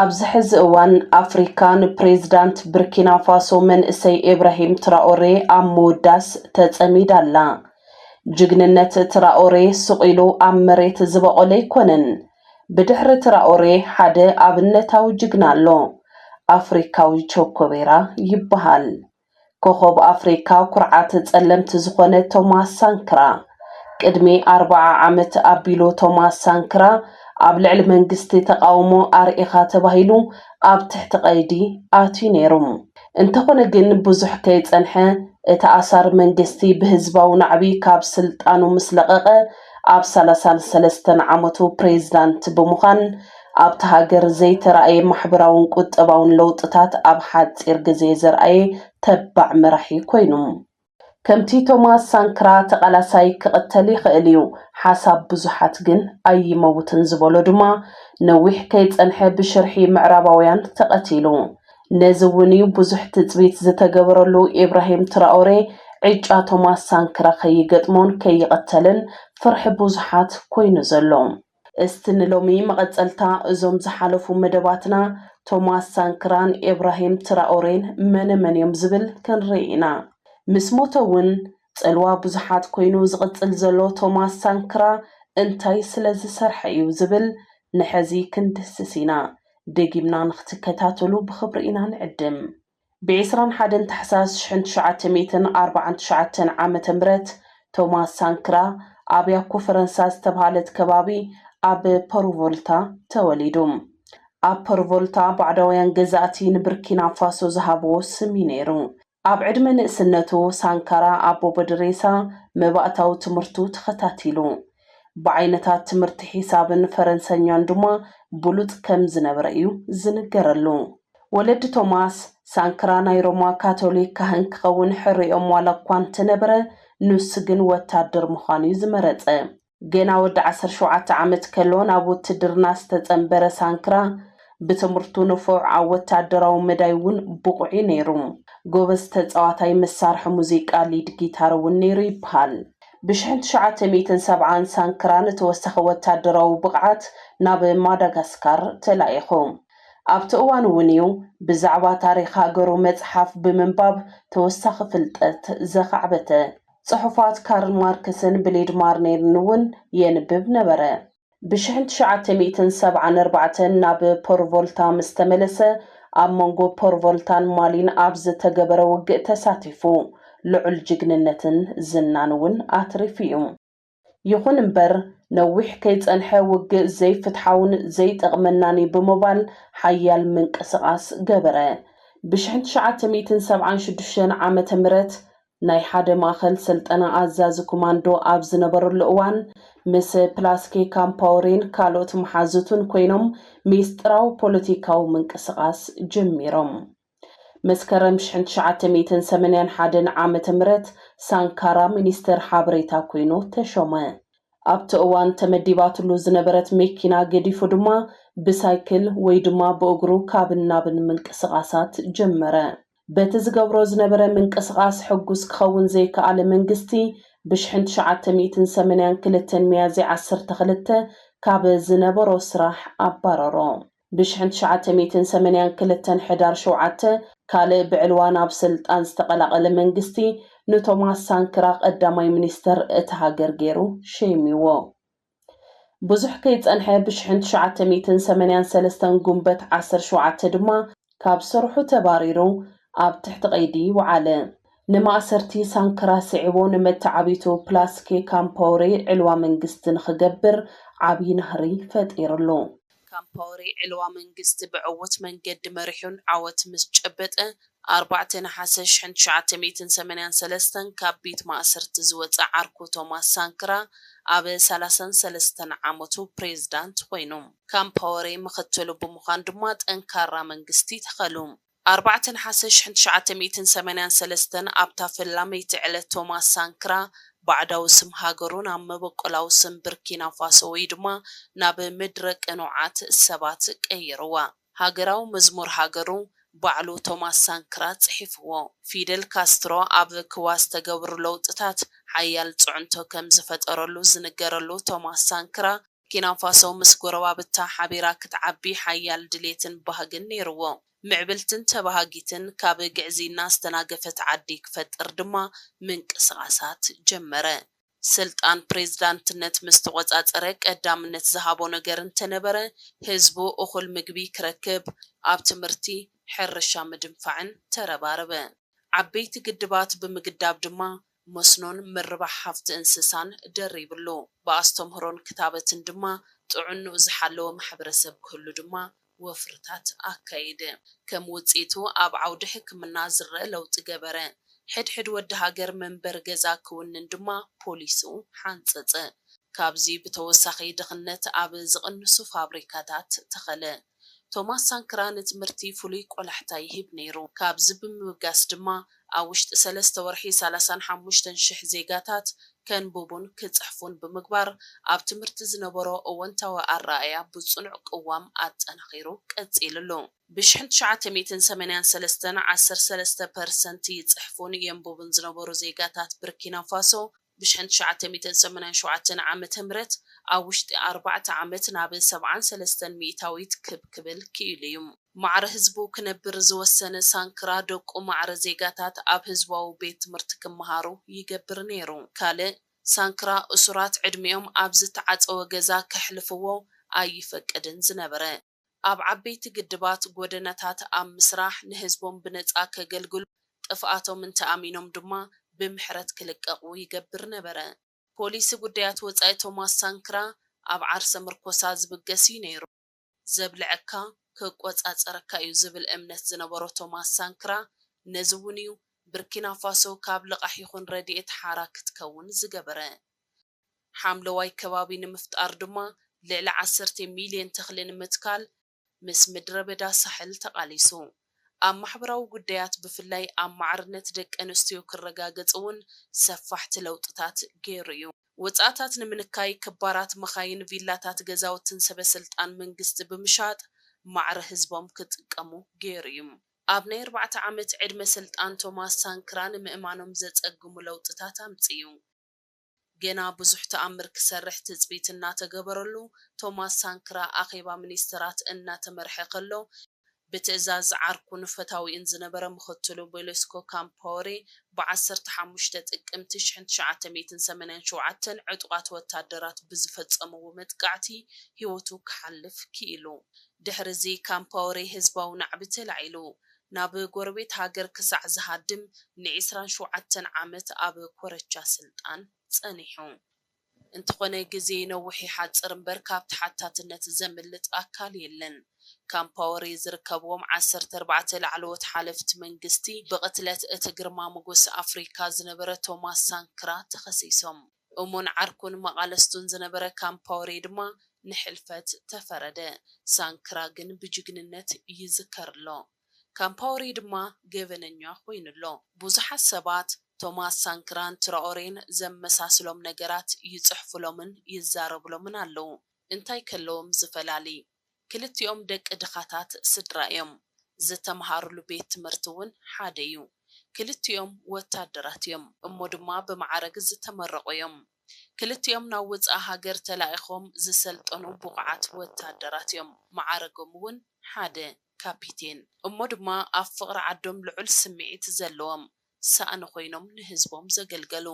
ኣብዚ ሕዚ እዋን ኣፍሪካ ንፕሬዝዳንት ብርኪና ፋሶ መንእሰይ ኢብራሂም ትራኦሬ ኣብ ምውዳስ ተጸሚዳ ኣላ። ጅግንነት ትራኦሬ ስቕ ኢሉ ኣብ መሬት ዝበቖለ ኣይኮነን። ብድሕሪ ትራኦሬ ሓደ ኣብነታዊ ጅግና ኣሎ። ኣፍሪካዊ ቸኮቤራ ይበሃል። ኮኾብ ኣፍሪካ ኩርዓት ጸለምቲ ዝኾነ ቶማስ ሳንክራ። ቅድሚ ኣርብዓ ዓመት ኣቢሉ ቶማስ ሳንክራ ኣብ ልዕሊ መንግስቲ ተቓውሞ ኣርኢኻ ተባሂሉ ኣብ ትሕቲ ቀይዲ ኣትዩ ነይሩ። እንተኾነ ግን ብዙሕ ከይጸንሐ እቲ ኣሳር መንግስቲ ብህዝባዊ ናዕቢ ካብ ስልጣኑ ምስ ለቐቐ ኣብ ሰላሳን ሰለስተን ዓመቱ ፕሬዝዳንት ብምዃን ኣብቲ ሃገር ዘይተራእየ ማሕበራውን ቁጠባውን ለውጥታት ኣብ ሓጺር ግዜ ዘርኣየ ተባዕ መራሒ ኮይኑ። ከምቲ ቶማስ ሳንክራ ተቓላሳይ ክቕተል ይኽእል እዩ፣ ሓሳብ ብዙሓት ግን ኣይመውትን ዝበሎ ድማ ነዊሕ ከይጸንሐ ብሽርሒ ምዕራባውያን ተቐቲሉ። ነዚ እውን እዩ ብዙሕ ትጽቢት ዝተገበረሉ ኢብራሂም ትራኦሬ ዕጫ ቶማስ ሳንክራ ከይገጥሞን ከይቕተልን ፍርሒ ብዙሓት ኮይኑ ዘሎ። እስቲ ንሎሚ መቐጸልታ እዞም ዝሓለፉ መደባትና ቶማስ ሳንክራን ኢብራሂም ትራኦሬን መነ መን እዮም ዝብል ክንርኢ ኢና። ምስ ሞተ እውን ጽልዋ ብዙሓት ኮይኑ ዝቕጽል ዘሎ ቶማስ ሳንክራ እንታይ ስለ ዝሰርሐ እዩ ዝብል ንሐዚ ክንድህስስ ኢና። ደጊምና ንክትከታተሉ ብኽብሪ ኢና ንዕድም። ብ ዕስራን ሓደን ታሕሳስ ሽሕን ትሽዓተ ሚእትን ኣርባዓን ትሽዓተን ዓመተ ምህረት ቶማስ ሳንክራ ኣብ ያኮ ፈረንሳ ዝተብሃለት ከባቢ ኣብ ፖርቮልታ ተወሊዱ። ኣብ ፖርቮልታ ባዕዳውያን ገዛእቲ ንብርኪና ፋሶ ዝሃብዎ ስም እዩ ነይሩ። ኣብ ዕድመ ንእስነቱ ሳንካራ ኣብ ቦቦ ድሬሳ መባእታዊ ትምህርቱ ተኸታቲሉ። ብዓይነታት ትምህርቲ ሒሳብን ፈረንሰኛን ድማ ብሉጽ ከም ዝነበረ እዩ ዝንገረሉ። ወለዲ ቶማስ ሳንክራ ናይ ሮማ ካቶሊክ ካህን ክኸውን ሕርኦም ዋላ እኳ እንተነበረ፣ ንሱ ግን ወታደር ምዃኑ እዩ ዝመረጸ። ገና ወዲ ዓሰርተ ሸውዓተ ዓመት ከሎ ናብ ውትድርና ዝተጸንበረ ሳንክራ፣ ብትምህርቱ ንፉዕ፣ ኣብ ወታደራዊ መዳይ እውን ብቑዕ እዩ ነይሩ። ጎበዝ ተጻዋታይ መሳርሒ ሙዚቃ ሊድ ጊታር እውን ነይሩ ይበሃል። ብሽሕን ትሽዓተ ሚእትን ሰብዓን ሳንክራ ንተወሳኺ ወታደራዊ ብቕዓት ናብ ማዳጋስካር ተላኢኹ። ኣብቲ እዋን እውን እዩ ብዛዕባ ታሪኽ ሃገሩ መጽሓፍ ብምንባብ ተወሳኺ ፍልጠት ዘኻዕበተ። ጽሑፋት ካርል ማርክስን ብሌድ ማርኔርን እውን የንብብ ነበረ። ብሽሕን ትሽዓተ ሚእትን ሰብዓን ኣርባዕተን ናብ ፖርቮልታ ምስ ተመለሰ፣ ኣብ መንጎ ፖርቮልታን ማሊን ኣብ ዝተገበረ ውግእ ተሳቲፉ፣ ልዑል ጅግንነትን ዝናን እውን ኣትሪፉ እዩ። ይኹን እምበር፣ ነዊሕ ከይጸንሐ ውግእ ዘይፍትሓውን ዘይጠቕመናን እዩ ብምባል ሓያል ምንቅስቓስ ገበረ። ብሽሕን ትሽዓተ ሚእትን ሰብዓን ሽዱሽተን ዓመተ ምህረት ናይ ሓደ ማእከል ስልጠና ኣዛዚ ኮማንዶ ኣብ ዝነበረሉ እዋን፣ ምስ ፕላስኬ ካምፓውሬን ካልኦት መሓዙቱን ኮይኖም ሚስጥራዊ ፖለቲካዊ ምንቅስቓስ ጀሚሮም። መስከረም ሽሕን ትሽዓተ ሚእትን ሰማንያን ሓደን ዓመተ ምህረት ሳንካራ ሚኒስተር ሓበሬታ ኮይኑ ተሾመ። ኣብቲ እዋን ተመዲባትሉ ዝነበረት መኪና ገዲፉ ድማ ብሳይክል ወይ ድማ ብእግሩ ካብን ናብን ምንቅስቓሳት ጀመረ። በቲ ዝገብሮ ዝነበረ ምንቅስቓስ ሕጉስ ክኸውን ዘይከኣለ መንግስቲ፣ ብሽሕን ትሽዓተ ሚእትን ሰማንያን ክልተን ሚያዝያ ዓሰርተ ክልተ ካብ ዝነበሮ ስራሕ ኣባረሮ። ብሽሕን ትሽዓተ ሚእትን ሰማንያን ክልተን ሕዳር ሸውዓተ፣ ካልእ ብዕልዋ ናብ ስልጣን ዝተቐላቐለ መንግስቲ፣ ንቶማስ ሳንክራ ቀዳማይ ሚኒስተር እታ ሃገር ገይሩ ሸይምዎ። ብዙሕ ከይጸንሐ፣ ብሽሕን ትሽዓተ ሚእትን ሰማንያን ሰለስተን ጉንበት ዓሰርተ ሸውዓተ ድማ፣ ካብ ስርሑ ተባሪሩ ኣብ ትሕቲ ቀይዲ ወዓለ። ንማእሰርቲ ሳንክራ ስዒቡ፣ ንመተዓቢቱ ፕላስኬ ካምፓውሬ ዕልዋ መንግስቲ ንኽገብር ዓብዪ ናህሪ ፈጢሩሉ። ካምፓውሬ ዕልዋ መንግስቲ ብዕዉት መንገዲ መሪሑን ዓወት ምስ ጨበጠ፣ ኣርባዕተ ነሓሰ ሽሕን ትሽዓተ ሚእትን ሰማንያን ሰለስተን ካብ ቤት ማእሰርቲ ዝወጸ ዓርኩ ቶማስ ሳንክራ ኣብ ሰላሳን ሰለስተን ዓመቱ ፕሬዝዳንት ኮይኑ። ካምፓወሬ ምኽትሉ ብምዃን ድማ ጠንካራ መንግስቲ ተኸሉ። ኣርባዕተ ነሓሰ ሽሕን ትሽዓተ ሚእትን ሰማንያን ሰለስተን ኣብታ ፈላመይቲ ዕለት ቶማስ ሳንክራ ባዕዳዊ ስም ሃገሩ ናብ መበቆላዊ ስም ብርኪና ፋሶ ወይ ድማ ናብ ምድረ ቅኑዓት ሰባት ቀይርዋ። ሃገራዊ መዝሙር ሃገሩ ባዕሉ ቶማስ ሳንክራ ጽሒፍዎ። ፊደል ካስትሮ ኣብ ክዋ ዝተገብሩ ለውጥታት ሓያል ጽዕንቶ ከም ዝፈጠረሉ ዝንገረሉ ቶማስ ሳንክራ፣ ቡርኪና ፋሶ ምስ ጎረባብታ ሓቢራ ክትዓቢ ሓያል ድሌትን ባህግን ነይርዎ። ምዕብልትን ተባሃጊትን፣ ካብ ግዕዝይና ዝተናገፈት ዓዲ ክፈጥር ድማ ምንቅስቓሳት ጀመረ። ስልጣን ፕሬዝዳንትነት ምስ ተቖጻጸረ፣ ቀዳምነት ዝሃቦ ነገር እንተነበረ፣ ህዝቡ እኹል ምግቢ ክረክብ፣ ኣብ ትምህርቲ፣ ሕርሻ ምድንፋዕን ተረባረበ። ዓበይቲ ግድባት ብምግዳብ ድማ መስኖን ምርባሕ ሃፍቲ እንስሳን ደሪብሉ። ብኣስተምህሮን ክታበትን ድማ ጥዕንኡ ዝሓለወ ማሕበረሰብ ክህሉ ድማ ወፍርታት ኣካየደ። ከም ውጽኢቱ ኣብ ዓውዲ ሕክምና ዝረአ ለውጢ ገበረ። ሕድሕድ ወዲ ሃገር መንበሪ ገዛ ክውንን ድማ ፖሊሱ ሓንጸጸ። ካብዚ ብተወሳኺ ድኽነት ኣብ ዝቕንሱ ፋብሪካታት ተኸለ። ቶማስ ሳንክራ ንትምህርቲ ፍሉይ ቆላሕታ ይህብ ነይሩ። ካብዚ ብምብጋስ ድማ ኣብ ውሽጢ ሰለስተ ወርሒ ሰላሳን ሓሙሽተን ሽሕ ዜጋታት ከንብቡን ክጽሕፉን ብምግባር ኣብ ትምህርቲ ዝነበሮ እወንታዊ ኣረኣእያ ብጽኑዕ ቅዋም ኣጠናኺሩ ቀጺሉሉ። ብሽሕን ትሽዓተ ሚእትን ሰማንያን ሰለስተን ዓሰርተ ሰለስተ ፐርሰንት ይጽሕፉን የንብቡን ዝነበሩ ዜጋታት ብርኪና ፋሶ ብሽሕን ትሽዓተ ሚእትን ሰማንያን ሸውዓተን ዓመተ ምህረት ኣብ ውሽጢ ኣርባዕተ ዓመት ናብ ሰብዓን ሰለስተን ሚእታዊት ክብ ክብል ክኢሉ እዩ። ማዕረ ህዝቡ ክነብር ዝወሰነ ሳንክራ ደቁ ማዕረ ዜጋታት ኣብ ህዝባዊ ቤት ትምህርቲ ክመሃሩ ይገብር ነይሩ። ካልእ ሳንክራ እሱራት ዕድሚኦም ኣብ ዝተዓጸወ ገዛ ከሕልፍዎ ኣይፈቅድን ዝነበረ። ኣብ ዓበይቲ ግድባት ጎደናታት ኣብ ምስራሕ ንህዝቦም ብነጻ ከገልግሉ ጥፍኣቶም እንተኣሚኖም ድማ ብምሕረት ክልቀቑ ይገብር ነበረ። ፖሊሲ ጉዳያት ወጻኢ ቶማስ ሳንክራ ኣብ ዓርሰ ምርኮሳ ዝብገስ እዩ ነይሩ። ዘብልዐካ ክቆጻጸረካ እዩ ዝብል እምነት ዝነበሮ ቶማስ ሳንክራ ነዚ እውን እዩ ብርኪና ፋሶ ካብ ልቓሕ ይኹን ረድኤት ሓራ ክትከውን ዝገበረ። ሓምለዋይ ከባቢ ንምፍጣር ድማ ልዕሊ ዓሰርተ ሚልዮን ተኽሊ ንምትካል ምስ ምድረ በዳ ሳሕል ተቓሊሱ። ኣብ ማሕበራዊ ጉዳያት ብፍላይ ኣብ ማዕርነት ደቂ ኣንስትዮ ክረጋገጽ እውን ሰፋሕቲ ለውጥታት ገይሩ እዩ። ወጻእታት ንምንካይ ክባራት መኻይን፣ ቪላታት፣ ገዛውትን ሰበ ስልጣን መንግስቲ ብምሻጥ ማዕረ ህዝቦም ክጥቀሙ ገይሩ እዩ። ኣብ ናይ ኣርባዕተ ዓመት ዕድመ ስልጣን ቶማስ ሳንክራ ንምእማኖም ዘጸግሙ ለውጥታት ኣምጽኡ። ገና ብዙሕ ተኣምር ክሰርሕ ትጽቢት እናተገበረሉ፣ ቶማስ ሳንክራ ኣኼባ ሚኒስተራት እናተመርሐ ከሎ፣ ብትእዛዝ ዓርኩን ፈታዊኡን ዝነበረ ምኽትሉ ቤሎስኮ ካምፓወሬ፣ ብዓሰርተ ሓሙሽተ ጥቅምቲ ሽሕን ትሽዓተ ሚእትን ሰማንያን ሸውዓተን ዕጡቓት ወታደራት ብዝፈጸምዎ መጥቃዕቲ ህይወቱ ክሓልፍ ክኢሉ። ድሕሪ እዚ ካምፓወሬ ህዝባዊ ናዕቢ ተላዒሉ፣ ናብ ጎረቤት ሃገር ክሳዕ ዝሃድም ንዒስራን ሸውዓተን ዓመት ኣብ ኮረቻ ስልጣን ጸኒሑ። እንተኾነ ግዜ ነዊሕ ይሓጽር እምበር ካብ ተሓታትነት ዘምልጥ ኣካል የለን። ካምፓወሬ ዝርከብዎም ዓሰርተ ኣርባዕተ ላዕለዎት ሓለፍቲ መንግስቲ ብቕትለት እቲ ግርማ ሞገስ ኣፍሪካ ዝነበረ ቶማስ ሳንክራ ተኸሲሶም። እሙን ዓርኩን መቓለስቱን ዝነበረ ካምፓወሬ ድማ ንሕልፈት ተፈረደ። ሳንክራ ግን ብጅግንነት ይዝከር ኣሎ። ካምፓወሬ ድማ ገበነኛ ኮይኑ ኣሎ። ብዙሓት ሰባት ቶማስ ሳንክራን ትራኦሬን ዘመሳስሎም ነገራት ይጽሕፉሎምን ይዛረቡሎምን ኣለዉ። እንታይ ከለዎም ዝፈላሊ? ክልቲኦም ደቂ ድኻታት ስድራ እዮም። ዝተምሃሩሉ ቤት ትምህርቲ እውን ሓደ እዩ። ክልቲኦም ወታደራት እዮም፣ እሞ ድማ ብማዕረግ ዝተመረቑ እዮም። ክልቲኦም ናብ ወጻኢ ሃገር ተላኢኾም ዝሰልጠኑ ብቑዓት ወታደራት እዮም። ማዕረጎም እውን ሓደ፣ ካፒቴን። እሞ ድማ ኣብ ፍቕሪ ዓዶም ልዑል ስምዒት ዘለዎም፣ ሳእኒ ኮይኖም ንህዝቦም ዘገልገሉ።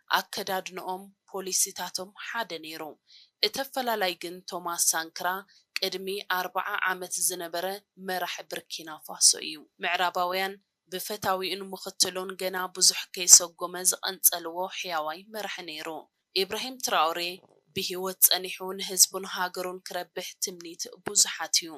ኣከዳድንኦም፣ ፖሊሲታቶም ሓደ ነይሩ። እቲ ኣፈላላይ ግን ቶማስ ሳንክራ ቅድሚ ኣርብዓ ዓመት ዝነበረ መራሒ ብርኪና ፋሶ እዩ። ምዕራባውያን ብፈታዊኡን ምኽትሉን ገና ብዙሕ ከይሰጎመ ዝቐንጸልዎ ሕያዋይ መራሒ ነይሩ። ኢብራሂም ትራኦሬ ብህይወት ጸኒሑ ንህዝቡን ሃገሩን ክረብሕ ትምኒት ብዙሓት እዩ።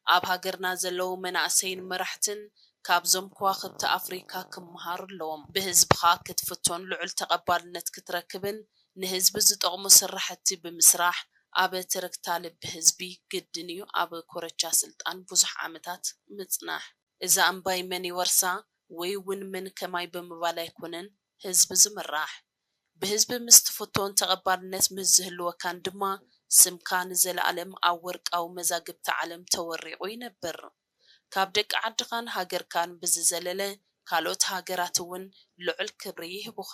ኣብ ሃገርና ዘለዉ መናእሰይን መራሕትን ካብዞም ከዋኽብቲ ኣፍሪካ ክመሃሩ ኣለዎም። ብህዝብኻ ክትፍቶን ልዑል ተቐባልነት ክትረክብን ንህዝቢ ዝጠቕሙ ስራሕቲ ብምስራሕ ኣብ ትርክታ ልቢ ህዝቢ ግድን እዩ ኣብ ኮረቻ ስልጣን ብዙሕ ዓመታት ምጽናሕ። እዛ እምባይ መን ይወርሳ ወይ እውን መን ከማይ ብምባል ኣይኮነን ህዝቢ ዝምራሕ። ብህዝቢ ምስ ትፍቶን ተቐባልነት ምስ ዝህልወካን ድማ ስምካ ንዘለኣለም ኣብ ወርቃዊ መዛግብቲ ዓለም ተወሪቑ ይነብር። ካብ ደቂ ዓድኻን ሃገርካን ብዝዘለለ ካልኦት ሃገራት እውን ልዑል ክብሪ ይህቡኻ።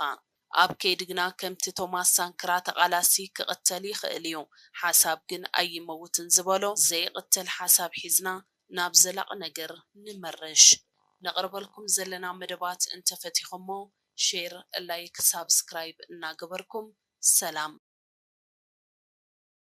ኣብ ከይዲ ግና ከምቲ ቶማስ ሳንክራ ተቓላሲ ክቕተል ይኽእል እዩ፣ ሓሳብ ግን ኣይመውትን ዝበሎ ዘይቕተል ሓሳብ ሒዝና ናብ ዘላቒ ነገር ንመርሽ። ነቕርበልኩም ዘለና መደባት እንተፈቲኹሞ ሼር፣ ላይክ፣ ሳብስክራይብ እናገበርኩም ሰላም።